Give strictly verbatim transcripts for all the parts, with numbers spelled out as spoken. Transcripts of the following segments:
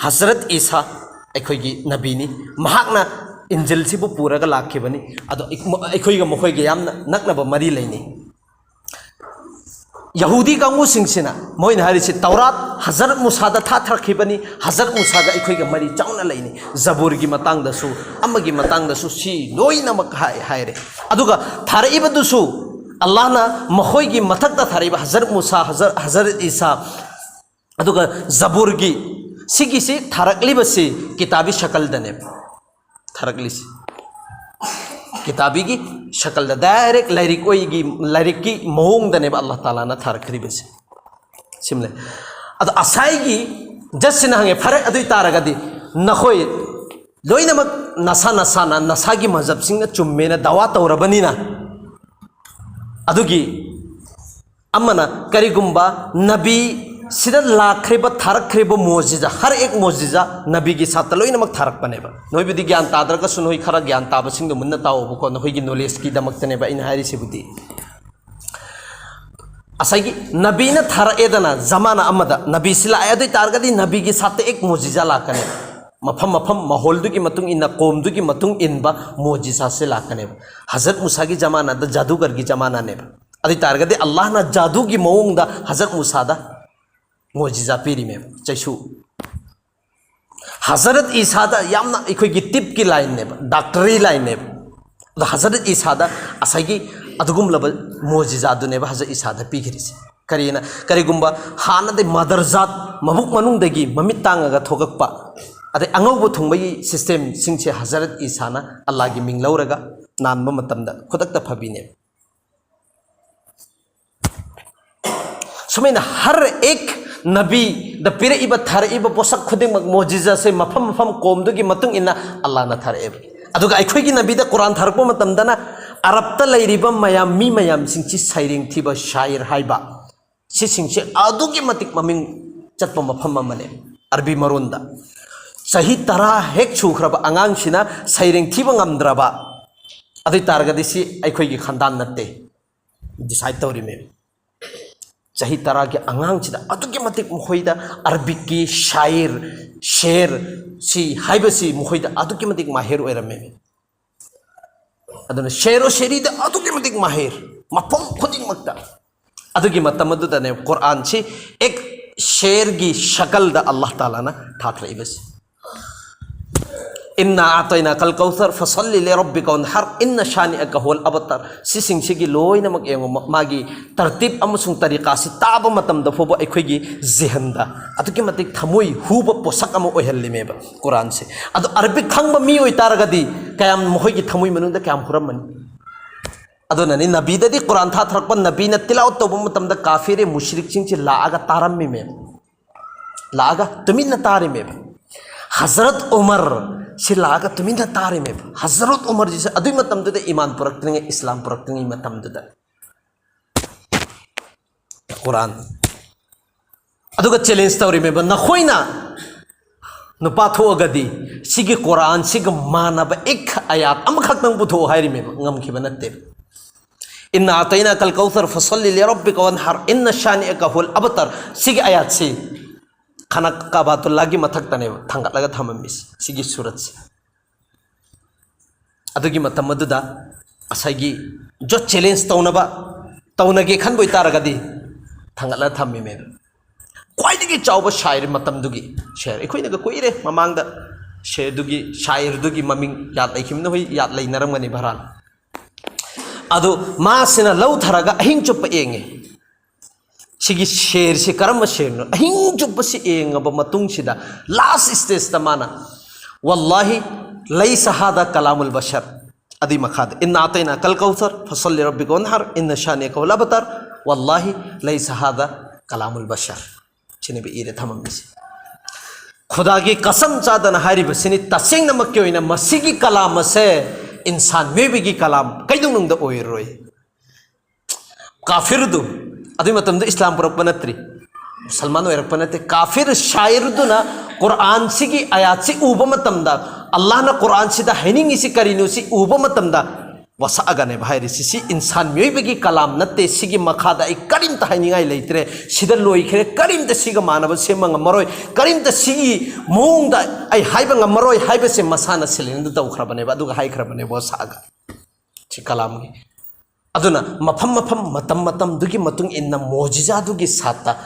ꯍꯖꯔꯠ ꯏꯁꯥ ꯑꯩꯈꯣꯏꯒꯤ ꯅꯕꯤꯅꯤ꯫ ꯃꯍꯥꯛꯅ ꯏꯟꯖꯤꯜꯁꯤꯕꯨ ꯄꯨꯔꯒ ꯂꯥꯛꯈꯤꯕꯅꯤ꯫ ꯑꯗꯣ ꯑꯩꯈꯣꯏꯒ ꯃꯈꯣꯏꯒ ꯌꯥꯝꯅ ꯅꯛꯅꯕ ꯃꯔꯤ ꯂꯩꯅꯩ꯫ ꯌꯍꯨꯗꯤ ꯀꯥꯡꯕꯨꯁꯤꯡꯁꯤꯅ ꯃꯣꯏꯅ ꯍꯥꯏꯔꯤꯁꯤ, ꯇꯧꯔꯥꯠ ꯍꯖꯔꯠ ꯃꯨꯁꯥꯗ ꯊꯥꯊꯔꯛꯈꯤꯕꯅꯤ, ꯍꯖꯔꯠ ꯃꯨꯁꯥꯒ ꯑꯩꯈꯣꯏꯒ ꯃꯔꯤ ꯆꯥꯎꯅ ꯂꯩꯅꯩ꯫ ꯖꯕꯨꯔꯒꯤ ꯃꯇꯥꯡꯗꯁꯨ, ꯑꯃꯒꯤ ꯃꯇꯥꯡꯗꯁꯨ, ꯁꯤ ꯂꯣꯏꯅꯃꯛ ꯍꯥꯏ-, ꯍꯥꯏꯔꯦ꯫ ꯑꯗꯨꯒ ꯊꯥꯔꯛꯏꯕꯗꯨꯁꯨ ꯑꯜꯂꯥꯍꯅ ꯃꯈꯣꯏꯒꯤ ꯃꯊꯛꯇ ꯊꯥꯔꯛꯏꯕ ꯍꯖꯔꯠ ꯃꯨꯁꯥ, ꯍꯖꯔ-, ꯍꯖꯔꯠ ꯏꯁꯥ, ꯑꯗꯨꯒ ꯖꯕꯨꯔꯒꯤ ꯁꯤꯒꯤꯁꯤ ꯊꯥꯔꯛꯂꯤꯕꯁꯤ ꯀꯤꯇꯥꯕꯤ ꯁꯀꯜꯗꯅꯦꯕ ꯊꯥꯔꯛꯂꯤꯁꯤ꯫ ꯀꯤꯇꯥꯕꯤꯒꯤ ꯁꯀꯜꯗ, ꯗꯥꯏꯔꯦꯛ ꯂꯥꯏꯔꯤꯛ ꯑꯣꯏꯒꯤ, ꯂꯥꯏꯔꯤꯛꯀꯤ ꯃꯑꯣꯡꯗꯅꯦꯕ ꯑꯜꯂꯥꯍ ꯇꯥꯂꯥꯅ ꯊꯥꯔꯛꯈ꯭ꯔꯤꯕꯁꯦ꯫ ꯁꯤꯃꯂꯦ꯫ ꯑꯗꯣ ꯑꯁꯥꯏꯒꯤ ꯖꯁꯁꯤꯅ ꯍꯪꯉꯦ, "ꯐꯔꯦ, ꯑꯗꯨ ꯑꯣꯏ ꯇꯥꯔꯒꯗꯤ ꯅꯈꯣꯏ ꯂꯣꯏꯅꯃꯛ ꯅꯁꯥ ꯅꯁꯥꯅ ꯅꯁꯥꯒꯤ ꯃꯖꯍꯕꯁꯤꯡꯅ ꯆꯨꯝꯃꯦꯅ ꯗꯥꯋꯥ ꯇꯧꯔꯕꯅꯤꯅ, ꯑꯗꯨꯒꯤ ꯑꯃꯅ ꯀꯔꯤꯒꯨꯝꯕ ꯅꯕꯤ ꯁꯤꯗ ꯂꯥꯛꯈ꯭ꯔꯤꯕ, ꯊꯥꯔꯛꯈ꯭ꯔꯤꯕ ꯃꯣꯖꯤꯖꯥ, ꯍꯔ ꯑꯦꯛ ꯃꯣꯖꯤꯖꯥ ꯅꯕꯤꯒꯤ ꯁꯥꯠꯇ ꯂꯣꯏꯅꯃꯛ ꯊꯥꯔꯛꯄꯅꯦꯕ꯫ ꯅꯣꯏꯕꯨꯗꯤ ꯒ꯭ꯌꯥꯟ ꯇꯥꯗ꯭ꯔꯒꯁꯨ ꯅꯣꯏ ꯈꯔ ꯒ꯭ꯌꯥꯟ ꯇꯥꯕꯁꯤꯡꯗꯣ ꯃꯨꯟꯅ ꯇꯥꯎꯑꯣꯕꯀꯣ, ꯅꯈꯣꯏꯒꯤ ꯅꯣꯂꯦꯖꯀꯤꯗꯃꯛꯇꯅꯦꯕ ꯑꯩꯅ ꯍꯥꯏꯔꯤꯁꯤꯕꯨꯗꯤ꯫ ꯉꯁꯥꯏꯒꯤ ꯅꯕꯤꯅ ꯊꯥꯔꯛꯑꯦꯗꯅ, ꯖꯃꯥꯅꯥ ꯑꯃꯗ ꯅꯕꯤꯁꯤ ꯂꯥꯛꯑꯦ, ꯑꯗꯨ ꯑꯣꯏ ꯇꯥꯔꯒꯗꯤ ꯅꯕꯤꯒꯤ ꯁꯥꯠꯇ ꯑꯦꯛ ꯃꯣꯖꯤꯖꯥ ꯂꯥꯛꯀꯅꯤ꯫ ꯃꯐꯝ ꯃꯐꯝ, ꯃꯥꯍꯣꯜꯗꯨꯒꯤ ꯃꯇꯨꯡ ꯏꯟꯅ, ꯀꯣꯝꯗꯨꯒꯤ ꯃꯇꯨꯡ ꯏꯟꯕ ꯃꯣꯖꯤꯖꯥꯁꯦ ꯂꯥꯛꯀꯅꯦꯕ꯫ ꯍꯖꯔꯠ ꯃꯨꯁꯥꯒꯤ ꯖꯃꯥꯅꯥꯗ ꯖꯥꯗꯨꯒꯔꯒꯤ ꯖꯃꯥꯅꯥꯅꯦꯕ꯫ ꯑꯗꯨ ꯑꯣꯏ ꯇꯥꯔꯒꯗꯤ ꯑꯜꯂꯥꯍꯅ ꯖꯥꯗꯨꯒꯤ ꯃꯑꯣꯡꯗ ꯍꯖꯔꯠ ꯃꯨꯁꯥꯗ ꯃꯣꯖꯤꯖꯥ ꯄꯤꯔꯤꯃꯦꯕ, ꯆꯩꯁꯨ꯫ ꯍꯖꯔꯠ ꯏꯁꯥꯗ ꯌꯥꯝꯅ ꯑꯩꯈꯣꯏꯒꯤ ꯇꯤꯞꯀꯤ ꯂꯥꯏꯟꯅꯦꯕ, ꯗꯥꯛꯇꯔꯤ ꯂꯥꯏꯟꯅꯦꯕ꯫ ꯑꯗꯣ ꯍꯖꯔꯠ ꯏꯁꯥꯗ ꯉꯁꯥꯏꯒꯤ ꯑꯗꯨꯒꯨꯝꯂꯕ ꯃꯣꯖꯤꯖꯥꯗꯨꯅꯦꯕ ꯍꯖꯔꯠ ꯏꯁꯥꯗ ꯄꯤꯈ꯭ꯔꯤꯁꯦ꯫ ꯀꯔꯤꯅ, ꯀꯔꯤꯒꯨꯝꯕ ꯍꯥꯟꯅꯗꯤ ꯃꯥꯗꯔꯖꯥꯠ, ꯃꯕꯨꯛ ꯃꯅꯨꯡꯗꯒꯤ ꯃꯃꯤꯠ ꯇꯥꯡꯉꯒ ꯊꯣꯛꯂꯛꯄ, ꯑꯗꯩ ꯑꯉꯧꯕ ꯊꯨꯡꯕꯒꯤ ꯁꯤꯁꯇꯦꯝꯁꯤꯡꯁꯦ ꯍꯖꯔꯠ ꯏꯁꯥꯅ ꯑꯜꯂꯥꯍꯒꯤ ꯃꯤꯡ ꯂꯧꯔꯒ ꯅꯥꯟꯕ ꯃꯇꯝꯗ ꯈꯨꯗꯛꯇ ꯐꯕꯤꯅꯦꯕ꯫ ꯁꯨꯃꯥꯏꯅ ꯍꯔ ꯑꯦꯛ ꯅꯕꯤꯗ ꯄꯤꯔꯛꯏꯕ, ꯊꯥꯔꯛꯏꯕ ꯄꯣꯠꯁꯛ ꯈꯨꯗꯤꯡꯃꯛ, ꯃꯣꯖꯤꯖꯥꯁꯦ ꯃꯐꯝ ꯃꯐꯝ ꯀꯣꯝꯗꯨꯒꯤ ꯃꯇꯨꯡ ꯏꯟꯅ ꯑꯜꯂꯥꯍꯅ ꯊꯥꯔꯛꯑꯦꯕ꯫ ꯑꯗꯨꯒ ꯑꯩꯈꯣꯏꯒꯤ ꯅꯕꯤꯗ ꯀꯨꯔꯥꯟ ꯊꯥꯔꯛꯄ ꯃꯇꯝꯗꯅ ꯑꯔꯕꯇ ꯂꯩꯔꯤꯕ ꯃꯌꯥꯝ, ꯃꯤ ꯃꯌꯥꯝꯁꯤꯡꯁꯤ ꯁꯩꯔꯦꯡ ꯊꯤꯕ, ꯁꯥꯏꯔ ꯍꯥꯏꯕ, ꯁꯤꯁꯤꯡꯁꯦ ꯑꯗꯨꯛꯀꯤ ꯃꯇꯤꯛ ꯃꯃꯤꯡ ꯆꯠꯄ ꯃꯐꯝ ꯑꯃꯅꯦ ꯑꯔꯕꯤ ꯃꯔꯣꯟꯗ꯫ ꯆꯍꯤ ꯇꯔꯥ ꯍꯦꯛ ꯁꯨꯈ꯭ꯔꯕ ꯑꯉꯥꯡꯁꯤꯅ ꯁꯩꯔꯦꯡ ꯊꯤꯕ ꯉꯝꯗ꯭ꯔꯕ, ꯑꯗꯨ ꯑꯣꯏ ꯇꯥꯔꯒꯗꯤ ꯁꯤ ꯑꯩꯈꯣꯏꯒꯤ ꯈꯥꯟꯗꯥꯟ ꯅꯠꯇꯦ, ꯗꯤꯁꯥꯏꯠ ꯇꯧꯔꯤꯃꯦ꯫ ꯆꯍꯤ ꯇꯔꯥꯒꯤ ꯑꯉꯥꯡꯁꯤꯗ ꯑꯗꯨꯛꯀꯤ ꯃꯇꯤꯛ ꯃꯈꯣꯏꯗ ꯑꯔꯕꯤꯛꯀꯤ ꯁꯥꯏꯔ, ꯁꯦꯔ ꯁꯤ ꯍꯥꯏꯕꯁꯤ ꯃꯈꯣꯏꯗ ꯑꯗꯨꯛꯀꯤ ꯃꯇꯤꯛ ꯃꯥꯍꯤꯔ ꯑꯣꯏꯔꯝꯃꯦ꯫ ꯑꯗꯨꯅ ꯁꯦꯔꯣ ꯁꯦꯔꯤꯗ ꯑꯗꯨꯛꯀꯤ ꯃꯇꯤꯛ ꯃꯥꯍꯤꯔ, ꯃꯐꯝ ꯈꯨꯗꯤꯡꯃꯛꯇ꯫ ꯑꯗꯨꯒꯤ ꯃꯇꯝ ꯑꯗꯨꯗꯅꯦ ꯀꯨꯔꯥꯟꯁꯤ ꯑꯦꯛ ꯁꯦꯔꯒꯤ ꯁꯀꯜꯗ ꯑꯜꯂꯥꯍ ꯇꯥꯂꯥꯅ ꯊꯥꯊꯔꯛꯏꯕꯁꯤ꯫ "ꯏꯟꯅꯥ ꯑꯥꯇꯩꯅꯥꯀꯜ ꯀꯧꯁꯔ ꯐꯁꯜꯂꯤ ꯂꯤꯔꯕꯤꯀ ꯋꯟꯍꯔ ꯏꯟꯅ ꯁꯥꯅꯤꯑꯀ ꯍꯨꯋꯜ ꯑꯕꯇꯔ"꯫ ꯁꯤꯁꯤꯡꯁꯤꯒꯤ ꯂꯣꯏꯅꯃꯛ ꯌꯦꯡꯉꯣ, ꯃꯥꯒꯤ ꯇꯔꯇꯤꯕ ꯑꯃꯁꯨꯡ ꯇꯔꯤꯀꯥꯁꯤ ꯇꯥꯕ ꯃꯇꯝꯗ ꯐꯥꯎꯕ ꯑꯩꯈꯣꯏꯒꯤ ꯖꯤꯍꯟꯗ ꯑꯗꯨꯛꯀꯤ ꯃꯇꯤꯛ ꯊꯃꯣꯏ ꯍꯨꯕ ꯄꯣꯠꯁꯛ ꯑꯃ ꯑꯣꯏꯍꯜꯂꯤꯃꯦꯕ ꯀꯨꯔꯥꯟꯁꯦ꯫ ꯑꯗꯣ ꯑꯔꯕꯤꯛ ꯈꯪꯕ ꯃꯤ ꯑꯣꯏꯇꯥꯔꯒꯗꯤ ꯀꯌꯥꯝ ꯃꯈꯣꯏꯒꯤ ꯊꯃꯣꯏ ꯃꯅꯨꯡꯗ ꯀꯌꯥꯝ ꯍꯨꯔꯝꯃꯅꯤ? ꯑꯗꯨꯅꯅꯤ ꯅꯕꯤꯗꯗꯤ ꯀꯨꯔꯥꯟ ꯊꯥꯊꯔꯛꯄ, ꯅꯕꯤꯅ ꯇꯤꯂꯥꯎꯠ ꯇꯧꯕ ꯃꯇꯝꯗ ꯀꯥꯐꯤꯔꯦ ꯃꯨꯁ꯭ꯔꯤꯛꯁꯤꯡꯁꯤ ꯂꯥꯛꯑꯒ ꯇꯥꯔꯝꯃꯤꯃꯦꯕ, ꯂꯥꯛꯑꯒ ꯇꯨꯃꯤꯟꯅ ꯇꯥꯔꯤꯃꯦꯕ꯫ ꯍꯖꯔꯠ ꯎꯃꯔ ꯁꯤ ꯂꯥꯛꯑꯒ ꯇꯨꯃꯤꯟꯅ ꯇꯥꯔꯤꯃꯦꯕ꯫ ꯍꯖꯔꯠ ꯎꯃꯔꯁꯤꯁꯨ ꯑꯗꯨꯏ ꯃꯇꯝꯗꯨꯗ ꯏꯃꯥꯟ ꯄꯨꯔꯛꯇ꯭ꯔꯤꯉꯩ, ꯏꯁꯂꯥꯝ ꯄꯨꯔꯛꯇ꯭ꯔꯤꯉꯩ ꯃꯇꯝꯗꯨꯗ ꯀꯨꯔꯥꯟ ꯑꯗꯨꯒ ꯆꯦꯂꯦꯟꯖ ꯇꯧꯔꯤꯃꯦꯕ, "ꯅꯈꯣꯏꯅ ꯅꯨꯄꯥ ꯊꯣꯛꯑꯒꯗꯤ ꯁꯤꯒꯤ ꯀꯨꯔꯥꯟꯁꯤꯒ ꯃꯥꯟꯅꯕ ꯑꯦꯛ ꯑꯌꯥꯠ ꯑꯃꯈꯛꯇꯪ ꯄꯨꯊꯣꯛꯑꯣ" ꯍꯥꯏꯔꯤꯃꯦꯕ꯫ ꯉꯝꯈꯤꯕ ꯅꯠꯇꯦ꯫ "ꯏꯟꯅꯥ ꯑꯥꯇꯩꯅꯥꯀꯜ ꯀꯧꯁꯔ ꯐꯁꯜꯂꯤ ꯂꯤꯔꯕꯤꯀ ꯋꯟꯍꯔ ꯏꯟꯅ ꯁꯥꯅꯤꯑꯀ ꯍꯨꯋꯜ ꯑꯕꯇꯔ"꯫ ꯁꯤꯒꯤ ꯑꯌꯥꯠꯁꯤ ꯈꯥꯅꯥ ꯀꯥꯕꯥꯇꯨꯜꯂꯥꯒꯤ ꯃꯊꯛꯇꯅꯦꯕ ꯊꯥꯡꯒꯠꯂꯒ ꯊꯝꯃꯝꯃꯤꯁꯤ, ꯁꯤꯒꯤ ꯁꯨꯔꯠꯁꯦ꯫ ꯑꯗꯨꯒꯤ ꯃꯇꯝ ꯑꯗꯨꯗ ꯉꯁꯥꯏꯒꯤ ꯖꯣ ꯆꯦꯂꯦꯟꯖ ꯇꯧꯅꯕ, ꯇꯧꯅꯒꯦ ꯈꯟꯕ ꯑꯣꯏꯇꯥꯔꯒꯗꯤ ꯊꯥꯡꯒꯠꯂꯒ ꯊꯝꯃꯤꯃꯦꯕ꯫ ꯈ꯭ꯋꯥꯏꯗꯒꯤ ꯆꯥꯎꯕ ꯁꯥꯏꯔ ꯃꯇꯝꯗꯨꯒꯤ ꯁꯥꯏꯔ, ꯑꯩꯈꯣꯏꯅꯒ ꯀꯨꯏꯔꯦ ꯃꯃꯥꯡꯗ ꯁꯥꯏꯔꯗꯨꯒꯤ, ꯁꯥꯏꯔꯗꯨꯒꯤ ꯃꯃꯤꯡ ꯌꯥꯠ ꯂꯩꯈꯤꯕ ꯅꯈꯣꯏ ꯌꯥꯠ ꯂꯩꯅꯔꯝꯒꯅꯤ ꯚꯔꯥꯟ꯫ ꯑꯗꯨ ꯃꯥꯁꯤꯅ ꯂꯧꯊꯔꯒ ꯑꯍꯤꯡ ꯆꯨꯞꯄ ꯌꯦꯡꯉꯦ꯫ ꯁꯤꯒꯤ ꯁꯦꯔꯁꯤ ꯀꯔꯝꯕ ꯁꯦꯔꯅꯣ? ꯑꯍꯤꯡ ꯆꯨꯞꯄꯁꯤ ꯌꯦꯡꯉꯕ ꯃꯇꯨꯡꯁꯤꯗ ꯂꯥꯁ ꯁ꯭ꯇꯦꯖꯇ ꯃꯥꯅ, "ꯋꯜꯂꯥꯍꯤ ꯂꯩꯁ ꯍꯥꯗꯥ ꯀꯂꯥꯃꯨꯜ ꯕꯁꯔ"꯫ ꯑꯗꯨꯏ ꯃꯈꯥꯗ, "ꯏꯟꯅꯥ ꯑꯥꯇꯩꯅꯥꯀꯜ ꯀꯧꯁꯔ ꯐꯁꯜꯂꯤ ꯂꯤꯔꯕꯤꯀ ꯋꯟꯍꯔ ꯏꯟꯅ ꯁꯥꯅꯤꯑꯀ ꯍꯨꯋꯜ ꯑꯕꯇꯔ, ꯋꯜꯂꯥꯍꯤ ꯂꯩꯁ ꯍꯥꯗꯥ ꯀꯂꯥꯃꯨꯜ ꯕꯁꯔ"꯫ ꯁꯤꯅꯦꯕ ꯏꯔ ꯊꯝꯃꯝꯃꯤꯁꯦ꯫ ꯈꯨꯗꯥꯒꯤ ꯀꯁꯝ ꯆꯥꯗꯅ ꯍꯥꯏꯔꯤꯕꯁꯤꯅꯤ, ꯇꯁꯦꯡꯅꯃꯛꯀꯤ ꯑꯣꯏꯅ ꯃꯁꯤꯒꯤ ꯀꯂꯥꯝ ꯑꯁꯦ ꯏꯟꯁꯥꯟ ꯃꯤꯑꯣꯏꯕꯒꯤ ꯀꯂꯥꯝ ꯀꯩꯗꯧꯅꯨꯡꯗ ꯑꯣꯏꯔꯔꯣꯏ꯫ ꯀꯥꯐꯤꯔꯗꯨ, ꯑꯗꯨꯏ ꯃꯇꯝꯗ ꯏꯁꯂꯥꯝ ꯄꯨꯔꯛꯄ ꯅꯠꯇ꯭ꯔꯤ, ꯃꯨꯁꯜꯃꯥꯟ ꯑꯣꯏꯔꯛꯄ ꯅꯠꯇꯦ꯫ ꯀꯥꯐꯤꯔ ꯁꯥꯏꯔꯗꯨꯅ ꯀꯨꯔꯥꯟꯁꯤꯒꯤ ꯑꯌꯥꯠꯁꯤ ꯎꯕ ꯃꯇꯝꯗ, ꯑꯜꯂꯥꯍꯅ ꯀꯨꯔꯥꯟꯁꯤꯗ ꯍꯥꯏꯅꯤꯡꯉꯤꯁꯤ ꯀꯔꯤꯅꯣ ꯁꯤ ꯎꯕ ꯃꯇꯝꯗ, ꯋꯥꯁꯛꯑꯒꯅꯦꯕ ꯍꯥꯏꯔꯤꯁꯤ꯫ ꯁꯤ ꯏꯟꯁꯥꯟ ꯃꯤꯑꯣꯏꯕꯒꯤ ꯀꯂꯥꯝ ꯅꯠꯇꯦ, ꯁꯤꯒꯤ ꯃꯈꯥꯗ ꯑꯩ ꯀꯔꯤꯝꯇ ꯍꯥꯏꯅꯤꯡꯉꯥꯏ ꯂꯩꯇ꯭ꯔꯦ, ꯁꯤꯗ ꯂꯣꯏꯈ꯭ꯔꯦ, ꯀꯔꯤꯝꯇ ꯁꯤꯒ ꯃꯥꯟꯅꯕ ꯁꯦꯝꯕ ꯉꯝꯃꯔꯣꯏ, ꯀꯔꯤꯝꯇ ꯁꯤꯒꯤ ꯃꯑꯣꯡꯗ ꯑꯩ ꯍꯥꯏꯕ ꯉꯝꯃꯔꯣꯏ ꯍꯥꯏꯕꯁꯦ ꯃꯁꯥꯅ ꯁꯤꯂꯦꯟꯗ ꯇꯧꯈ꯭ꯔꯕꯅꯦꯕ, ꯑꯗꯨꯒ ꯍꯥꯏꯈ꯭ꯔꯕꯅꯦꯕ ꯋꯥꯁꯛꯑꯒ꯫ ꯁꯤ ꯀꯂꯥꯝꯒꯤ꯫ ꯑꯗꯨꯅ ꯃꯐꯝ ꯃꯐꯝ, ꯃꯇꯝ ꯃꯇꯝꯗꯨꯒꯤ ꯃꯇꯨꯡ ꯏꯟꯅ ꯃꯣꯖꯤꯖꯥꯗꯨꯒꯤ ꯁꯥꯠꯇ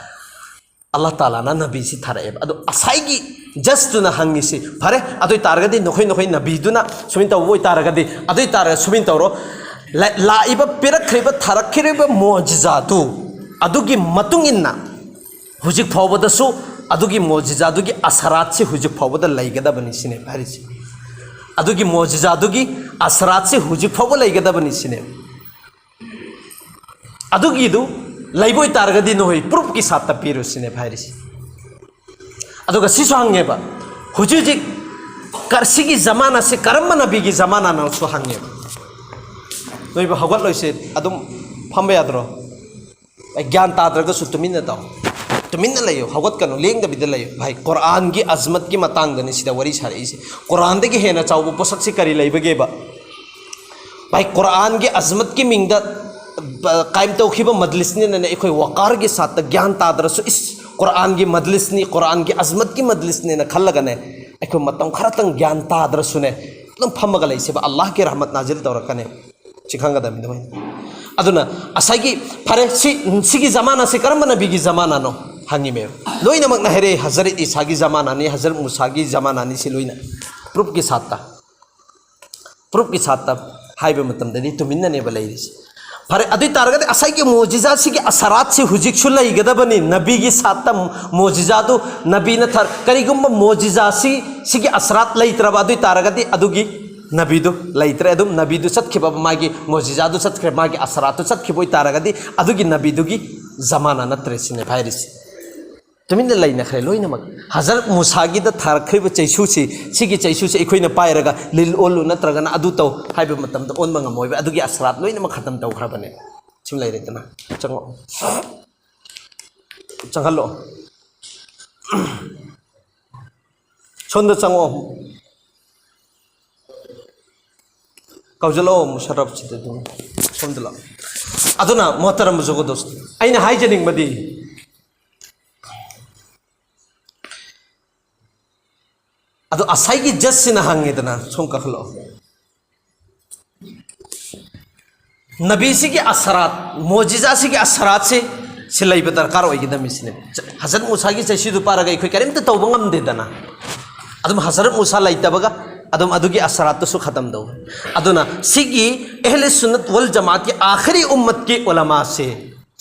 ꯑꯜꯂꯥꯍ ꯇꯥꯂꯥꯅ ꯅꯕꯤꯁꯤ ꯊꯥꯔꯛꯑꯦꯕ꯫ ꯑꯗꯣ ꯉꯁꯥꯏꯒꯤ ꯖꯁꯇꯨꯅ ꯍꯪꯉꯤꯁꯤ, "ꯐꯔꯦ, ꯑꯗꯨ ꯑꯣꯏ ꯇꯥꯔꯒꯗꯤ ꯅꯈꯣꯏ ꯅꯈꯣꯏ ꯅꯕꯤꯗꯨꯅ ꯁꯨꯃꯥꯏꯅ ꯇꯧꯕ ꯑꯣꯏꯇꯥꯔꯒꯗꯤ, ꯑꯗꯨ ꯑꯣꯏꯇꯥꯔꯒꯗꯤ ꯁꯨꯃꯥꯏꯅ ꯇꯧꯔꯣ, ꯂꯥ-, ꯂꯥꯛꯏꯕ, ꯄꯤꯔꯛꯈ꯭ꯔꯤꯕ, ꯊꯥꯔꯛꯈꯤꯔꯤꯕ ꯃꯣꯖꯤꯖꯥꯗꯨ, ꯑꯗꯨꯒꯤ ꯃꯇꯨꯡ ꯏꯟꯅ ꯍꯧꯖꯤꯛ ꯐꯥꯎꯕꯗꯁꯨ ꯑꯗꯨꯒꯤ ꯃꯣꯖꯤꯖꯥꯗꯨꯒꯤ ꯑꯁꯔꯥꯠꯁꯤ ꯍꯧꯖꯤꯛ ꯐꯥꯎꯕꯗ ꯂꯩꯒꯗꯕꯅꯤ" ꯁꯤꯅꯦꯕ ꯍꯥꯏꯔꯤꯁꯤ꯫ ꯑꯗꯨꯒꯤ ꯃꯣꯖꯤꯖꯥꯗꯨꯒꯤ ꯑꯁꯔꯥꯠꯁꯤ ꯍꯧꯖꯤꯛ ꯐꯥꯎꯕ ꯂꯩꯒꯗꯕꯅꯤ ꯁꯤꯅꯦꯕ꯫ ꯑꯗꯨꯒꯤꯗꯨ ꯂꯩꯕ ꯑꯣꯏꯇꯥꯔꯒꯗꯤ ꯅꯈꯣꯏ ꯄ꯭ꯔꯨꯐꯀꯤ ꯁꯥꯠꯇ ꯄꯤꯔꯨ ꯁꯤꯅꯦꯕ ꯍꯥꯏꯔꯤꯁꯤ꯫ ꯑꯗꯨꯒ ꯁꯤꯁꯨ ꯍꯪꯉꯦꯕ, ꯍꯧꯖꯤꯛ ꯍꯧꯖꯤꯛ ꯀ-, ꯁꯤꯒꯤ ꯖꯃꯥꯅꯥꯁꯤ ꯀꯔꯝꯕ ꯅꯕꯤꯒꯤ ꯖꯃꯥꯅꯥꯅꯣꯁꯨ ꯍꯪꯉꯦꯕ꯫ ꯅꯣꯏꯕꯨ ꯍꯧꯒꯠꯂꯣꯏꯁꯦ, ꯑꯗꯨꯝ ꯐꯝꯕ ꯌꯥꯗ꯭ꯔꯣ? ꯑꯩ ꯒ꯭ꯌꯥꯟ ꯇꯥꯗ꯭ꯔꯒꯁꯨ ꯇꯨꯃꯤꯟꯅ ꯇꯥꯎ, ꯇꯨꯃꯤꯟꯅ ꯂꯩꯌꯨ, ꯍꯧꯒꯠꯀꯅꯨ, ꯂꯦꯡꯗꯕꯤꯗ ꯂꯩꯌꯨ꯫ ꯚꯥꯏ, ꯀꯨꯔꯥꯟꯒꯤ ꯑꯖꯃꯠꯀꯤ ꯃꯇꯥꯡꯗꯅꯤ ꯁꯤꯗ ꯋꯥꯔꯤ ꯁꯥꯔꯛꯏꯁꯦ꯫ ꯀꯨꯔꯥꯟꯗꯒꯤ ꯍꯦꯟꯅ ꯆꯥꯎꯕ ꯄꯣꯠꯁꯛꯁꯤ ꯀꯔꯤ ꯂꯩꯕꯒꯦꯕ? ꯚꯥꯏ, ꯀꯨꯔꯥꯟꯒꯤ ꯑꯖꯃꯠꯀꯤ ꯃꯤꯡꯗ, ꯑ, ꯀꯥꯏꯝ ꯇꯧꯈꯤꯕ ꯃꯖꯂꯤꯁꯅꯤꯅꯅꯦ, ꯑꯩꯈꯣꯏ ꯋꯥꯀꯥꯔꯒꯤ ꯁꯥꯠꯇ ꯒ꯭ꯌꯥꯟ ꯇꯥꯗ꯭ꯔꯁꯨ, "ꯏꯁ, ꯀꯨꯔꯥꯟꯒꯤ ꯃꯖꯂꯤꯁꯅꯤ, ꯀꯨꯔꯥꯟꯒꯤ ꯑꯖꯃꯠꯀꯤ ꯃꯖꯂꯤꯁꯅꯦꯅ" ꯈꯜꯂꯒꯅꯦ, ꯑꯩꯈꯣꯏ ꯃꯇꯝ ꯈꯔꯇꯪ ꯒ꯭ꯌꯥꯟ ꯇꯥꯗ꯭ꯔꯁꯨꯅꯦ, ꯑꯗꯨꯝ ꯐꯝꯃꯒ ꯂꯩꯁꯦꯕ, ꯑꯜꯂꯥꯍꯒꯤ ꯔꯍꯃꯠ ꯅꯥꯖꯤꯜ ꯇꯧꯔꯛꯀꯅꯤ꯫ ꯁꯤ ꯈꯪꯒꯗꯕꯅꯤ ꯑꯗꯨꯃꯥꯏꯅ꯫ ꯑꯗꯨꯅ ꯉꯁꯥꯏꯒꯤ, ꯐꯔꯦ, ꯁꯤ, ꯁꯤꯒꯤ ꯖꯃꯥꯅꯥꯁꯤ ꯀꯔꯝꯕ ꯅꯕꯤꯒꯤ ꯖꯃꯥꯅꯥꯅꯣ ꯍꯪꯉꯤꯃꯦꯕ꯫ ꯂꯣꯏꯅꯃꯛꯅ ꯍꯥꯏꯔꯛꯑꯦ, "ꯍꯖꯔꯠ ꯏꯁꯥꯒꯤ ꯖꯃꯥꯅꯥꯅꯤ, ꯍꯖꯔꯠ ꯃꯨꯁꯥꯒꯤ ꯖꯃꯥꯅꯥꯅꯤ", ꯁꯤ ꯂꯣꯏꯅ ꯄ꯭ꯔꯨꯐꯀꯤ ꯁꯥꯠꯇ꯫ ꯄ꯭ꯔꯨꯐꯀꯤ ꯁꯥꯠꯇ ꯍꯥꯏꯕ ꯃꯇꯝꯗꯗꯤ ꯇꯨꯃꯤꯟꯅꯅꯦꯕ ꯂꯩꯔꯤꯁꯦ꯫ ꯐꯔꯦ, ꯑꯗꯨ ꯑꯣꯏ ꯇꯥꯔꯒꯗꯤ ꯉꯁꯥꯏꯒꯤ ꯃꯣꯖꯤꯖꯥꯁꯤꯒꯤ ꯑꯁꯔꯥꯠꯁꯤ ꯍꯧꯖꯤꯛꯁꯨ ꯂꯩꯒꯗꯕꯅꯤ꯫ ꯅꯕꯤꯒꯤ ꯁꯥꯠꯇ ꯃꯣꯖꯤꯖꯥꯗꯨ ꯅꯕꯤꯅ ꯊꯥꯔ-, ꯀꯔꯤꯒꯨꯝꯕ ꯃꯣꯖꯤꯖꯥꯁꯤ, ꯁꯤꯒꯤ ꯑꯁꯔꯥꯠ ꯂꯩꯇ꯭ꯔꯕ ꯑꯗꯨ ꯑꯣꯏ ꯇꯥꯔꯒꯗꯤ ꯑꯗꯨꯒꯤ ꯅꯕꯤꯗꯨ ꯂꯩꯇ꯭ꯔꯦ꯫ ꯑꯗꯨꯝ ꯅꯕꯤꯗꯨ ꯆꯠꯈꯤꯕ, ꯃꯥꯒꯤ ꯃꯣꯖꯤꯖꯥꯗꯨ ꯆꯠꯈ꯭ꯔꯦ, ꯃꯥꯒꯤ ꯑꯁꯔꯥꯠꯇꯨ ꯆꯠꯈꯤꯕ ꯑꯣꯏ ꯇꯥꯔꯒꯗꯤ ꯑꯗꯨꯒꯤ ꯅꯕꯤꯗꯨꯒꯤ ꯖꯃꯥꯅꯥ ꯅꯠꯇ꯭ꯔꯦ ꯁꯤꯅꯦꯕ ꯍꯥꯏꯔꯤꯁꯤ꯫ ꯇꯨꯃꯤꯟꯅ ꯂꯩꯅꯈ꯭ꯔꯦ ꯂꯣꯏꯅꯃꯛ꯫ ꯍꯖꯔꯠ ꯃꯨꯁꯥꯒꯤꯗ ꯊꯥꯔꯛꯈ꯭ꯔꯤꯕ ꯆꯩꯁꯨꯁꯤ, ꯁꯤꯒꯤ ꯆꯩꯁꯨꯁꯤ ꯑꯩꯈꯣꯏꯅ ꯄꯥꯏꯔꯒ ꯂꯤꯜ ꯑꯣꯜꯂꯨ ꯅꯠꯇ꯭ꯔꯒꯅ ꯑꯗꯨ ꯇꯧ ꯍꯥꯏꯕ ꯃꯇꯝꯗ ꯑꯣꯟꯕ ꯉꯝꯃꯣꯏꯕ꯫ ꯑꯗꯨꯒꯤ ꯑꯁꯔꯥꯠ ꯂꯣꯏꯅꯃꯛ ꯈꯇꯝ ꯇꯧꯈ꯭ꯔꯕꯅꯦ꯫ ꯁꯨꯝ ꯂꯩꯔꯦꯗꯅ꯫ ꯆꯪꯉꯛꯑꯣ꯫ ꯆꯪꯍꯜꯂꯣ꯫ ꯁꯣꯝꯗ ꯆꯪꯉꯛꯑꯣ꯫ ꯀꯧꯁꯤꯜꯂꯛꯑꯣ, ꯃꯨꯁꯔꯞꯁꯤꯗ ꯑꯗꯨꯝ ꯁꯣꯝꯗ ꯂꯥꯛꯑꯣ꯫ ꯑꯗꯨꯅ ꯃꯣꯍꯇꯔꯝ ꯖꯒꯣꯗꯣꯁ, ꯑꯩꯅ ꯍꯥꯏꯖꯅꯤꯡꯕꯗꯤ, ꯑꯗꯣ ꯉꯁꯥꯏꯒꯤ ꯖꯁꯁꯤꯅ ꯍꯪꯉꯦꯗꯅ, ꯁꯣꯝ ꯀꯥꯈꯠꯂꯛꯑꯣ꯫ ꯅꯕꯤꯁꯤꯒꯤ ꯑꯁꯔꯥꯠ, ꯃꯣꯖꯤꯖꯥꯁꯤꯒꯤ ꯑꯁꯔꯥꯠꯁꯤ ꯁꯤ ꯂꯩꯕ ꯗꯔꯀꯥꯔ ꯑꯣꯏꯒꯗꯕꯅꯤ ꯁꯤꯅꯦ꯫ ꯍꯖꯔꯠ ꯃꯨꯁꯥꯒꯤ ꯆꯩꯁꯨꯗꯨ ꯄꯥꯔꯒ ꯑꯩꯈꯣꯏ ꯀꯔꯤꯝꯇ ꯇꯧꯕ ꯉꯝꯗꯦꯗꯅ꯫ ꯑꯗꯨꯝ ꯍꯖꯔꯠ ꯃꯨꯁꯥ ꯂꯩꯇꯕꯒ ꯑꯗꯨꯝ ꯑꯗꯨꯒꯤ ꯑꯁꯔꯥꯠꯇꯨꯁꯨ ꯈꯇꯝ ꯇꯧ꯫ ꯑꯗꯨꯅ ꯁꯤꯒꯤ ꯑꯍꯂꯦ ꯁꯨꯟꯅꯠ ꯋꯜ ꯖꯃꯥꯠꯀꯤ ꯑꯥꯈꯤꯔꯤ ꯎꯝꯃꯠꯀꯤ ꯎꯂꯃꯥꯁꯦ,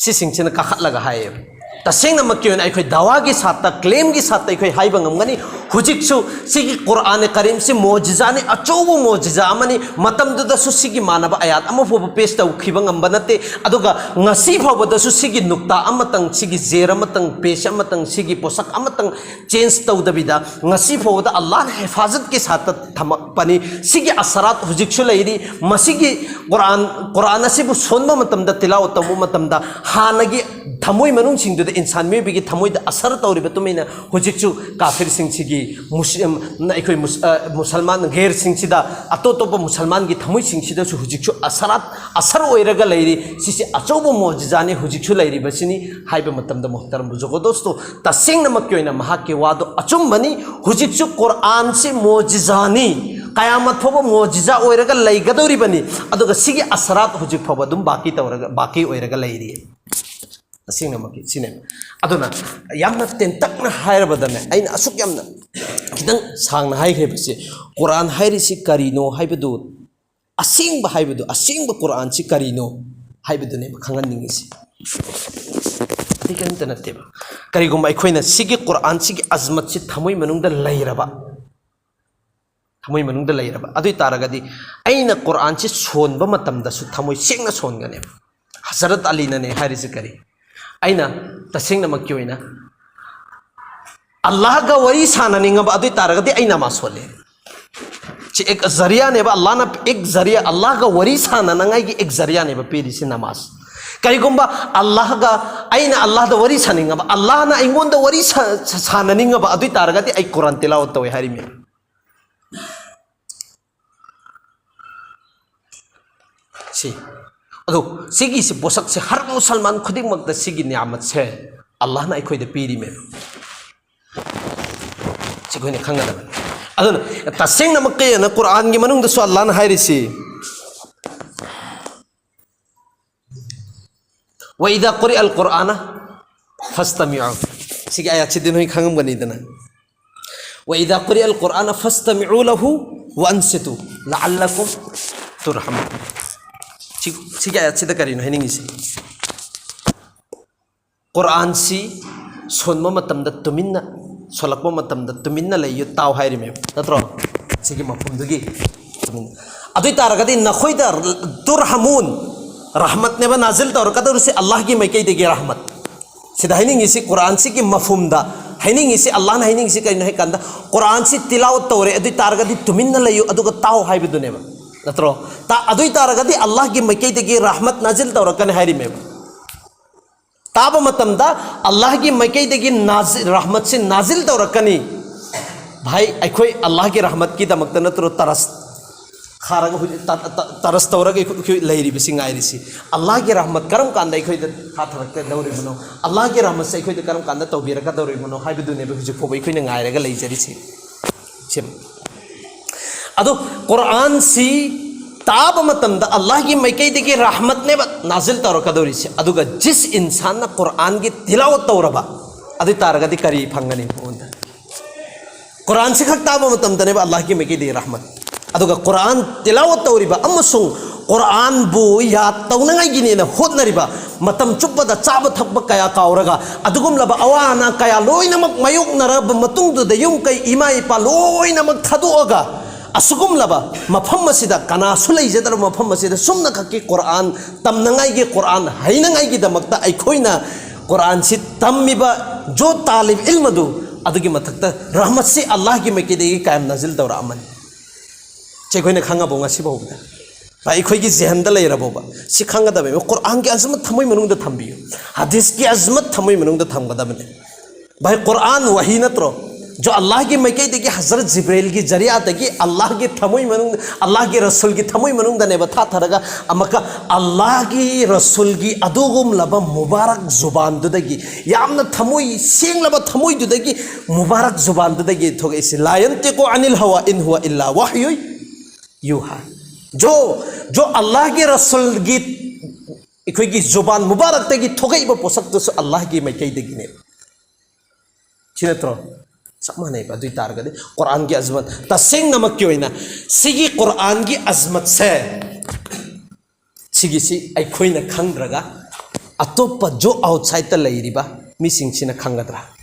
ꯁꯤꯁꯤꯡꯁꯤꯅ ꯀꯥꯈꯠꯂꯒ ꯍꯥꯏꯌꯦꯕ꯫ ꯇꯁꯦꯡꯅꯃꯛꯀꯤ ꯑꯣꯏꯅ ꯑꯩꯈꯣꯏ ꯗꯥꯋꯥꯒꯤ ꯁꯥꯠꯇ, ꯀ꯭ꯂꯦꯝꯒꯤ ꯁꯥꯠꯇ ꯑꯩꯈꯣꯏ ꯍꯥꯏꯕ ꯉꯝꯒꯅꯤ, ꯍꯧꯖꯤꯛꯁꯨ ꯁꯤꯒꯤ ꯀꯨꯔꯥꯟ ꯀꯔꯤꯝꯁꯤ ꯃꯣꯖꯤꯖꯥꯅꯤ, ꯑꯆꯧꯕ ꯃꯣꯖꯤꯖꯥ ꯑꯃꯅꯤ꯫ ꯃꯇꯝꯗꯨꯗꯁꯨ ꯁꯤꯒꯤ ꯃꯥꯟꯅꯕ ꯑꯌꯥꯠ ꯑꯃ ꯐꯥꯎꯕ ꯄꯦꯁ ꯇꯧꯈꯤꯕ ꯉꯝꯕ ꯅꯠꯇꯦ꯫ ꯑꯗꯨꯒ ꯉꯁꯤ ꯐꯥꯎꯕꯗꯁꯨ ꯁꯤꯒꯤ ꯅꯨꯛꯇꯥ ꯑꯃꯇꯪ, ꯁꯤꯒꯤ ꯖꯦꯔ ꯑꯃꯇꯪ, ꯄꯦꯁ ꯑꯃꯇꯪ, ꯁꯤꯒꯤ ꯄꯣꯁꯛ ꯑꯃꯇꯪ ꯆꯦꯟꯖ ꯇꯧꯗꯕꯤꯗ ꯉꯁꯤ ꯐꯥꯎꯕꯗ ꯑꯜꯂꯥꯍꯅ ꯍꯤꯐꯥꯖꯠꯀꯤ ꯁꯥꯠꯇ ꯊꯝꯃꯛꯄꯅꯤ꯫ ꯁꯤꯒꯤ ꯑꯁꯔꯥꯠ ꯍꯧꯖꯤꯛꯁꯨ ꯂꯩꯔꯤ꯫ ꯃꯁꯤꯒꯤ ꯀꯨꯔꯥꯟ, ꯀꯨꯔꯥꯟ ꯑꯁꯤꯕꯨ ꯁꯣꯟꯕ ꯃꯇꯝꯗ, ꯇꯤꯂꯥꯋꯠ ꯇꯧꯕ ꯃꯇꯝꯗ, ꯍꯥꯟꯅꯒꯤ ꯊꯃꯣꯏ ꯃꯅꯨꯡꯁꯤꯡꯗꯨꯗ, ꯏꯟꯁꯥꯟ ꯃꯤꯑꯣꯏꯕꯒꯤ ꯊꯃꯣꯏꯗ ꯑꯁꯔ ꯇꯧꯔꯤꯕ ꯇꯨꯃꯤꯟꯅ ꯍꯧꯖꯤꯛꯁꯨ ꯀꯥꯐꯤꯔꯁꯤꯡꯁꯤꯒꯤ, ꯃꯨꯁ-, ꯑꯩꯈꯣꯏ ꯃꯨꯁ-, ꯑ, ꯃꯨꯁꯜꯃꯥꯟ ꯒꯦꯔꯁꯤꯡꯁꯤꯗ, ꯑꯇꯣꯞ ꯑꯇꯣꯞꯄ ꯃꯨꯁꯜꯃꯥꯟꯒꯤ ꯊꯃꯣꯏꯁꯤꯡꯁꯤꯗꯁꯨ ꯍꯧꯖꯤꯛꯁꯨ ꯑꯁꯔꯥꯠ, ꯑꯁꯔ ꯑꯣꯏꯔꯒ ꯂꯩꯔꯤ꯫ ꯁꯤꯁꯦ ꯑꯆꯧꯕ ꯃꯣꯖꯤꯖꯥꯅꯤ ꯍꯧꯖꯤꯛꯁꯨ ꯂꯩꯔꯤꯕꯁꯤꯅꯤ ꯍꯥꯏꯕ ꯃꯇꯝꯗ, ꯃꯣꯍꯇꯔꯝ ꯖꯒꯣꯗꯣꯁꯇꯣ, ꯇꯁꯦꯡꯅꯃꯛꯀꯤ ꯑꯣꯏꯅ ꯃꯍꯥꯛꯀꯤ ꯋꯥꯗꯣ ꯑꯆꯨꯝꯕꯅꯤ꯫ ꯍꯧꯖꯤꯛꯁꯨ ꯀꯨꯔꯥꯟꯁꯤ ꯃꯣꯖꯤꯖꯥꯅꯤ, ꯀꯌꯥꯃꯠ ꯐꯥꯎꯕ ꯃꯣꯖꯤꯖꯥ ꯑꯣꯏꯔꯒ ꯂꯩꯒꯗꯧꯔꯤꯕꯅꯤ꯫ ꯑꯗꯨꯒ ꯁꯤꯒꯤ ꯑꯁꯔꯥꯠ ꯍꯧꯖꯤꯛ ꯐꯥꯎꯕ ꯑꯗꯨꯝ ꯕꯥꯀꯤ ꯇꯧꯔꯒ, ꯕꯥꯀꯤ ꯑꯣꯏꯔꯒ ꯂꯩꯔꯤ꯫ ꯇꯁꯦꯡꯅꯃꯛꯀꯤ ꯁꯤꯅꯦꯕ꯫ ꯑꯗꯨꯅ ꯌꯥꯝꯅ ꯇꯦꯟꯇꯛꯅ ꯍꯥꯏꯔꯕꯗꯅꯦ, ꯑꯩꯅ ꯑꯁꯨꯛ ꯌꯥꯝꯅ ꯈꯤꯇꯪ ꯁꯥꯡꯅ ꯍꯥꯏꯈ꯭ꯔꯤꯕꯁꯦ, ꯀꯨꯔꯥꯟ ꯍꯥꯏꯔꯤꯁꯤ ꯀꯔꯤꯅꯣ ꯍꯥꯏꯕꯗꯨ, ꯑꯁꯦꯡꯕ ꯍꯥꯏꯕꯗꯨ, ꯑꯁꯦꯡꯕ ꯀꯨꯔꯥꯟꯁꯤ ꯀꯔꯤꯅꯣ ꯍꯥꯏꯕꯗꯨꯅꯦꯕ ꯈꯪꯍꯟꯅꯤꯡꯉꯤꯁꯤ꯫ ꯑꯇꯩ ꯀꯔꯤꯝꯇ ꯅꯠꯇꯦꯕ꯫ ꯀꯔꯤꯒꯨꯝꯕ ꯑꯩꯈꯣꯏꯅ ꯁꯤꯒꯤ ꯀꯨꯔꯥꯟꯁꯤꯒꯤ ꯑꯖꯃꯠꯁꯤ ꯊꯃꯣꯏ ꯃꯅꯨꯡꯗ ꯂꯩꯔꯕ, ꯊꯃꯣꯏ ꯃꯅꯨꯡꯗ ꯂꯩꯔꯕ ꯑꯗꯨ ꯑꯣꯏ ꯇꯥꯔꯒꯗꯤ, ꯑꯩꯅ ꯀꯨꯔꯥꯟꯁꯤ ꯁꯣꯟꯕ ꯃꯇꯝꯗꯁꯨ ꯊꯃꯣꯏ ꯁꯦꯡꯅ ꯁꯣꯟꯒꯅꯦꯕ꯫ ꯍꯖꯔꯠ ꯑꯂꯤꯅꯅꯦ ꯍꯥꯏꯔꯤꯁꯤ ꯀꯔꯤ? ꯑꯩꯅ ꯇꯁꯦꯡꯅꯃꯛꯀꯤ ꯑꯣꯏꯅ ꯑꯜꯂꯥꯍꯒ ꯋꯥꯔꯤ ꯁꯥꯟꯅꯅꯤꯡꯉꯕ ꯑꯗꯨ ꯑꯣꯏ ꯇꯥꯔꯒꯗꯤ ꯑꯩ ꯅꯃꯥꯖ ꯁꯣꯜꯂꯦ꯫ ꯁꯤ ꯑꯦꯛ ꯖꯔꯤꯌꯥꯅꯦꯕ, ꯑꯜꯂꯥꯍꯅ ꯑꯦꯛ ꯖꯔꯤꯌꯥ, ꯑꯜꯂꯥꯍꯒ ꯋꯥꯔꯤ ꯁꯥꯟꯅꯅꯉꯥꯏꯒꯤ ꯑꯦꯛ ꯖꯔꯤꯌꯥꯅꯦꯕ ꯄꯤꯔꯤꯁꯤ ꯅꯃꯥꯖ꯫ ꯀꯔꯤꯒꯨꯝꯕ ꯑꯜꯂꯥꯍꯒ, ꯑꯩꯅ ꯑꯜꯂꯥꯍꯗ ꯋꯥꯔꯤ ꯁꯥꯅꯤꯡꯉꯕ, ꯑꯜꯂꯥꯍꯅ ꯑꯩꯉꯣꯟꯗ ꯋꯥꯔꯤ ꯁꯥ-, ꯁꯥ-, ꯁꯥꯟꯅꯅꯤꯡꯉꯕ ꯑꯗꯨ ꯑꯣꯏ ꯇꯥꯔꯒꯗꯤ ꯑꯩ ꯀꯨꯔꯥꯟ ꯇꯤꯂꯥꯋꯠ ꯇꯧꯋꯦ ꯍꯥꯏꯔꯤꯃꯤ꯫ ꯁꯤ ꯑꯗꯨ ꯁꯤꯒꯤꯁꯤ ꯄꯣꯠꯁꯛꯁꯦ ꯍꯔ ꯃꯨꯁꯜꯃꯥꯟ ꯈꯨꯗꯤꯡꯃꯛꯇ ꯁꯤꯒꯤ ꯅꯤꯌꯥꯃꯠꯁꯦ ꯑꯜꯂꯥꯍꯅ ꯑꯩꯈꯣꯏꯗ ꯄꯤꯔꯤꯃꯦ꯫ ꯁꯤ ꯑꯩꯈꯣꯏꯅ ꯈꯪꯒꯗꯕꯅꯤ꯫ ꯑꯗꯨꯅ ꯇꯁꯦꯡꯅꯃꯛ ꯀꯩꯅ ꯀꯨꯔꯥꯟꯒꯤ ꯃꯅꯨꯡꯗꯁꯨ ꯑꯜꯂꯥꯍꯅ ꯍꯥꯏꯔꯤꯁꯤ, "ꯋ ꯏꯗꯥ ꯀꯨꯔꯤ ꯑꯜ ꯀꯨꯔꯥꯅ ꯐꯁꯇꯃꯤꯎ"꯫ ꯁꯤꯒꯤ ꯑꯌꯥꯠꯁꯤꯗꯤ ꯅꯣꯏ ꯈꯪꯉꯝꯒꯅꯤꯗꯅ꯫ "ꯋ ꯏꯗꯥ ꯀꯨꯔꯤ ꯑꯜ ꯀꯨꯔꯥꯅ ꯐꯁꯇꯃꯤꯎ ꯂꯍꯨ ꯋ ꯑꯟꯁꯤꯇꯨ ꯂꯑꯜꯂꯀꯨꯝ ꯇꯨꯔꯍꯃꯨꯟ"꯫ ꯁꯤ-, ꯁꯤꯒꯤ ꯑꯌꯥꯠꯁꯤꯗ ꯀꯔꯤꯅꯣ ꯍꯥꯏꯅꯤꯡꯉꯤꯁꯦ? ꯀꯨꯔꯥꯟꯁꯤ ꯁꯣꯟꯕ ꯃꯇꯝꯗ ꯇꯨꯃꯤꯟꯅ, ꯁꯣꯜꯂꯛꯄ ꯃꯇꯝꯗ ꯇꯨꯃꯤꯟꯅ ꯂꯩꯌꯨ, ꯇꯥꯎ ꯍꯥꯏꯔꯤꯃꯦꯕ, ꯅꯠꯇ꯭ꯔꯣ? ꯁꯤꯒꯤ ꯃꯐꯝꯗꯨꯒꯤ ꯇꯨꯃꯤꯟꯅ꯫ ꯑꯗꯨ ꯑꯣꯏ ꯇꯥꯔꯒꯗꯤ ꯅꯈꯣꯏꯗ ꯇꯨꯔꯍꯃꯨꯟ, ꯔꯍꯃꯠꯅꯦꯕ ꯅꯥꯖꯤꯜ ꯇꯧꯔꯛꯀꯗꯧꯔꯤꯁꯤ, ꯑꯜꯂꯥꯍꯒꯤ ꯃꯥꯏꯀꯩꯗꯒꯤ ꯔꯍꯃꯠ꯫ ꯁꯤꯗ ꯍꯥꯏꯅꯤꯡꯉꯤꯁꯤ, ꯀꯨꯔꯥꯟꯁꯤꯒꯤ ꯃꯐꯝꯗ ꯍꯥꯏꯅꯤꯡꯉꯤꯁꯤ, ꯑꯜꯂꯥꯍꯅ ꯍꯥꯏꯅꯤꯡꯉꯤꯁꯤ ꯀꯔꯤꯅꯣ ꯍꯥꯏ ꯀꯥꯟꯗ, ꯀꯨꯔꯥꯟꯁꯤ ꯇꯤꯂꯥꯋꯠ ꯇꯧꯔꯦ, ꯑꯗꯨ ꯑꯣꯏ ꯇꯥꯔꯒꯗꯤ ꯇꯨꯃꯤꯟꯅ ꯂꯩꯌꯨ, ꯑꯗꯨꯒ ꯇꯥꯎ ꯍꯥꯏꯕꯗꯨꯅꯦꯕ, ꯅꯠꯇ꯭ꯔꯣ? ꯇꯥ-, ꯑꯗꯨ ꯑꯣꯏ ꯇꯥꯔꯒꯗꯤ ꯑꯜꯂꯥꯍꯒꯤ ꯃꯥꯏꯀꯩꯗꯒꯤ ꯔꯍꯃꯠ ꯅꯥꯖꯤꯜ ꯇꯧꯔꯛꯀꯅꯤ ꯍꯥꯏꯔꯤꯃꯦꯕ꯫ ꯇꯥꯕ ꯃꯇꯝꯗ ꯑꯜꯂꯥꯍꯒꯤ ꯃꯥꯏꯀꯩꯗꯒꯤ ꯅꯥꯖꯤ-, ꯔꯍꯃꯠꯁꯤ ꯅꯥꯖꯤꯜ ꯇꯧꯔꯛꯀꯅꯤ꯫ ꯚꯥꯏ, ꯑꯩꯈꯣꯏ ꯑꯜꯂꯥꯍꯒꯤ ꯔꯍꯃꯠꯀꯤꯗꯃꯛꯇ ꯅꯠꯇ꯭ꯔꯣ ꯇꯔꯁ ꯈꯥꯔꯒ ꯍꯧꯖꯤꯛ ꯇ-, ꯇ-, ꯇꯔꯁ ꯇꯧꯔꯒ ꯑꯩꯈꯣꯏ, ꯑꯩꯈꯣꯏ ꯂꯩꯔꯤꯕꯁꯤ, ꯉꯥꯏꯔꯤꯁꯤ? ꯑꯜꯂꯥꯍꯒꯤ ꯔꯍꯃꯠ ꯀꯔꯝ ꯀꯥꯟꯗ ꯑꯩꯈꯣꯏꯗ ꯊꯥꯊꯔꯛꯀꯗꯧꯔꯤꯕꯅꯣ? ꯑꯜꯂꯥꯍꯒꯤ ꯔꯍꯃꯠꯁꯦ ꯑꯩꯈꯣꯏꯗ ꯀꯔꯝ ꯀꯥꯟꯗ ꯇꯧꯕꯤꯔꯛꯀꯗꯧꯔꯤꯕꯅꯣ ꯍꯥꯏꯕꯗꯨꯅꯦꯕ ꯍꯧꯖꯤꯛ ꯐꯥꯎꯕ ꯑꯩꯈꯣꯏꯅ ꯉꯥꯏꯔꯒ ꯂꯩꯖꯔꯤꯁꯤ꯫ ꯁꯤ-, ꯑꯗꯣ ꯀꯨꯔꯥꯟꯁꯤ ꯇꯥꯕ ꯃꯇꯝꯗ ꯑꯜꯂꯥꯍꯒꯤ ꯃꯥꯏꯀꯩꯗꯒꯤ ꯔꯍꯃꯠꯅꯦꯕ ꯅꯥꯖꯤꯜ ꯇꯧꯔꯛꯀꯗꯧꯔꯤꯁꯦ꯫ ꯑꯗꯨꯒ ꯖꯤꯁ ꯏꯟꯁꯥꯟꯅ ꯀꯨꯔꯥꯟꯒꯤ ꯇꯤꯂꯥꯋꯠ ꯇꯧꯔꯕ, ꯑꯗꯨ ꯑꯣꯏ ꯇꯥꯔꯒꯗꯤ ꯀꯔꯤ ꯐꯪꯒꯅꯤ ꯃꯉꯣꯟꯗ? ꯀꯨꯔꯥꯟꯁꯤ ꯈꯛ ꯇꯥꯕ ꯃꯇꯝꯗꯅꯦꯕ ꯑꯜꯂꯥꯍꯒꯤ ꯃꯥꯏꯀꯩꯗꯒꯤ ꯔꯍꯃꯠ꯫ ꯑꯗꯨꯒ ꯀꯨꯔꯥꯟ ꯇꯤꯂꯥꯋꯠ ꯇꯧꯔꯤꯕ ꯑꯃꯁꯨꯡ ꯀꯨꯔꯥꯟꯕꯨ ꯌꯥꯗ ꯇꯧꯅꯉꯥꯏꯒꯤꯅꯦꯅ ꯍꯣꯠꯅꯔꯤꯕ, ꯃꯇꯝ ꯆꯨꯞꯄꯗ ꯆꯥꯕ ꯊꯛꯄ ꯀꯌꯥ ꯀꯥꯎꯔꯒ, ꯑꯗꯨꯒꯨꯝꯂꯕ ꯑꯋꯥ ꯑꯅꯥ ꯀꯌꯥ ꯂꯣꯏꯅꯃꯛ ꯃꯥꯌꯣꯛꯅꯔꯕ ꯃꯇꯨꯡꯗꯨꯗ, ꯌꯨꯝ ꯀꯩ ꯏꯃꯥ ꯏꯄꯥ ꯂꯣꯏꯅꯃꯛ ꯊꯥꯗꯣꯛꯑꯒ, ꯑꯁꯤꯒꯨꯝꯂꯕ ꯃꯐꯝ ꯑꯁꯤꯗ, ꯀꯅꯥꯁꯨ ꯂꯩꯖꯗ꯭ꯔꯕ ꯃꯐꯝ ꯑꯁꯤꯗ, ꯁꯨꯝꯅꯈꯛꯀꯤ ꯀꯨꯔꯥꯟ ꯇꯝꯅꯉꯥꯏꯒꯤ, ꯀꯨꯔꯥꯟ ꯍꯩꯅꯉꯥꯏꯒꯤꯗꯃꯛꯇ ꯑꯩꯈꯣꯏꯅ ꯀꯨꯔꯥꯟꯁꯤ ꯇꯝꯃꯤꯕ ꯖꯣ ꯇꯥꯂꯤꯕ ꯏꯜꯝ ꯑꯗꯨ, ꯑꯗꯨꯒꯤ ꯃꯊꯛꯇ ꯔꯍꯃꯠꯁꯤ ꯑꯜꯂꯥꯍꯒꯤ ꯃꯥꯏꯀꯩꯗꯒꯤ ꯀꯌꯥꯝ ꯅꯥꯖꯤꯜ ꯇꯧꯔꯛꯑꯃꯅꯤ? ꯁꯤ ꯑꯩꯈꯣꯏꯅ ꯈꯪꯉꯕꯣ ꯉꯁꯤ ꯐꯥꯎꯕꯗ? ꯚꯥꯏ, ꯑꯩꯈꯣꯏꯒꯤ ꯖꯦꯍꯟꯗ ꯂꯩꯔꯕꯣꯕ? ꯁꯤ ꯈꯪꯒꯗꯕꯅꯤ꯫ ꯀꯨꯔꯥꯟꯒꯤ ꯑꯖꯃꯠ ꯊꯃꯣꯏ ꯃꯅꯨꯡꯗ ꯊꯝꯕꯤꯌꯨ, ꯍꯗꯤꯁꯀꯤ ꯑꯖꯃꯠ ꯊꯃꯣꯏ ꯃꯅꯨꯡꯗ ꯊꯝꯒꯗꯕꯅꯤ꯫ ꯚꯥꯏ, ꯀꯨꯔꯥꯟ ꯋꯥꯍꯤ ꯅꯠꯇ꯭ꯔꯣ? ꯖꯣ ꯑꯜꯂꯥꯍꯒꯤ ꯃꯥꯏꯀꯩꯗꯒꯤ ꯍꯖꯔꯠ ꯖꯤꯕ꯭ꯔꯦꯜꯒꯤ ꯖꯔꯤꯌꯥꯗꯒꯤ ꯑꯜꯂꯥꯍꯒꯤ ꯊꯃꯣꯏ ꯃꯅꯨꯡ, ꯑꯜꯂꯥꯍꯒꯤ ꯔꯁꯨꯜꯒꯤ ꯊꯃꯣꯏ ꯃꯅꯨꯡꯗꯅꯦꯕ ꯊꯥꯊꯔꯒ ꯑꯃꯨꯛꯀ ꯑꯜꯂꯥꯍꯒꯤ ꯔꯁꯨꯜꯒꯤ ꯑꯗꯨꯒꯨꯝꯂꯕ ꯃꯨꯕꯥꯔꯛ ꯖꯨꯕꯥꯟꯗꯨꯗꯒꯤ, ꯌꯥꯝꯅ ꯊꯃꯣꯏ ꯁꯦꯡꯂꯕ ꯊꯃꯣꯏꯗꯨꯗꯒꯤ ꯃꯨꯕꯥꯔꯛ ꯖꯨꯕꯥꯟꯗꯨꯗꯒꯤ ꯊꯣꯛꯂꯛꯏꯁꯤ꯫ لا ينطق عن الهوى إن هو إلا وحي يوحى꯫ ꯖꯣ, ꯖꯣ ꯑꯜꯂꯥꯍꯒꯤ ꯔꯁꯨꯜꯒꯤ ꯑꯩꯈꯣꯏꯒꯤ ꯖꯨꯕꯥꯟ ꯃꯨꯕꯥꯔꯛꯇꯒꯤ ꯊꯣꯛꯂꯛꯏꯕ ꯄꯣꯠꯁꯛꯇꯨꯁꯨ ꯑꯜꯂꯥꯍꯒꯤ ꯃꯥꯏꯀꯩꯗꯒꯤꯅꯦꯕ꯫ ꯁꯤ ꯅꯠꯇ꯭ꯔꯣ? ꯆꯞ ꯃꯥꯟꯅꯩꯕ꯫ ꯑꯗꯨ ꯑꯣꯏ ꯇꯥꯔꯒꯗꯤ ꯀꯨꯔꯥꯟꯒꯤ ꯑꯖꯃꯠ, ꯇꯁꯦꯡꯅꯃꯛꯀꯤ ꯑꯣꯏꯅ ꯁꯤꯒꯤ ꯀꯨꯔꯥꯟꯒꯤ ꯑꯖꯃꯠꯁꯦ, ꯁꯤꯒꯤꯁꯤ ꯑꯩꯈꯣꯏꯅ ꯈꯪꯗ꯭ꯔꯒ ꯑꯇꯣꯞꯄ ꯖꯣ ꯑꯥꯎꯠꯁꯥꯏꯗꯇ ꯂꯩꯔꯤꯕ ꯃꯤꯁꯤꯡꯁꯤꯅ ꯈꯪꯒꯗ꯭ꯔꯥ?